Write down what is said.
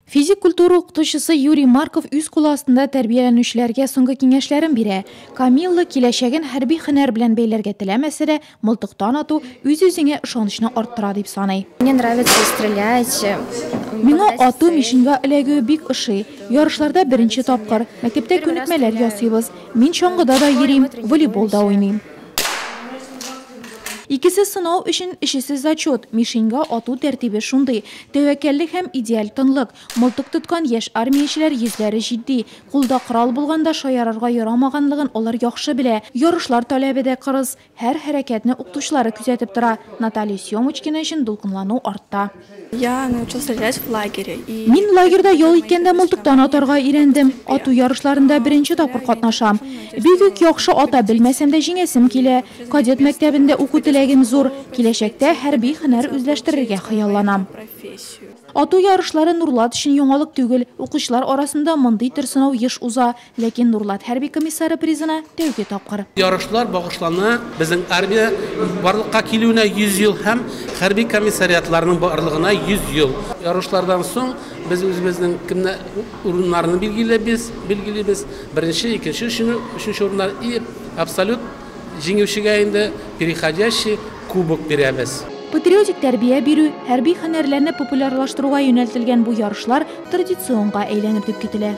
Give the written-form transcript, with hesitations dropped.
Физик культура укытучысы Юрий Марков үз кулы астында тәрбияләнүчеләргә соңгы киңәшләрен бирә. Камилла киләчәген хәрби һөнәр белән бәйләргә теләмәсә дә, мылтыктан ату үз-үзеңә ышанычны арттыра дип саный. Мне нравится стрелять. Миңа ату, мишеньга эләгүе бик ошый. Ярышларда беренче тапкыр. Мәктәптә күнекмәләр ясыйбыз. Мин чаңгыда да йөрим, волейбол да уйныйм. Икесе сынау өчен, өчесе зачет. Мишеньга ату тәртибе шундый. Тәвәккәллек һәм идеаль тынлык. Мылтык тоткан яшь армиячеләр йөзләре җитди. Кулда корал булганда шаярырга ярамаганлыгын алар яхшы белә. Ярышлар таләбе дә кырыс. Һәр хәрәкәтне укытучылары күзәтеп тора. Наталья Семочкина өчен дулкынлану артта. Я научился стрелять в лагере. И Мин лагерьда ял иткәндә мылтыктан атарга өйрәндем. Ату ярышларында беренче тапкыр катнашам. Бик үк яхшы ата белмәсәм дә җиңәсем килә. Кадет мәктәбендә уку теләгем зур. Киләчәктә хәрби һөнәр үзләштерергә хыялланам. Профессию. Ату ярышлары Нурлат өчен яңалык түгел. Укучылар арасында мондый төр сынау еш уза. Ләкин Нурлат хәрби комиссары призына тәүге тапкыр. Ярышлар багышлана безнең армия барлыкка килүенә 100 ел һәм хәрби комиссариатларның барлыгына 100 ел. Ярышлардан соң без үзебезнең кемне урыннарны билгелибез, билгелибез. Беренче, икенче, өченче урыннар и абсолют җиңүчегә инде переходящий кубок бирәбез. Патриотик тәрбия бирү, хәрби һөнәрләрне популярлаштыруга юнәлтелгән бу ярышлар традиционга әйләнер дип көтелә.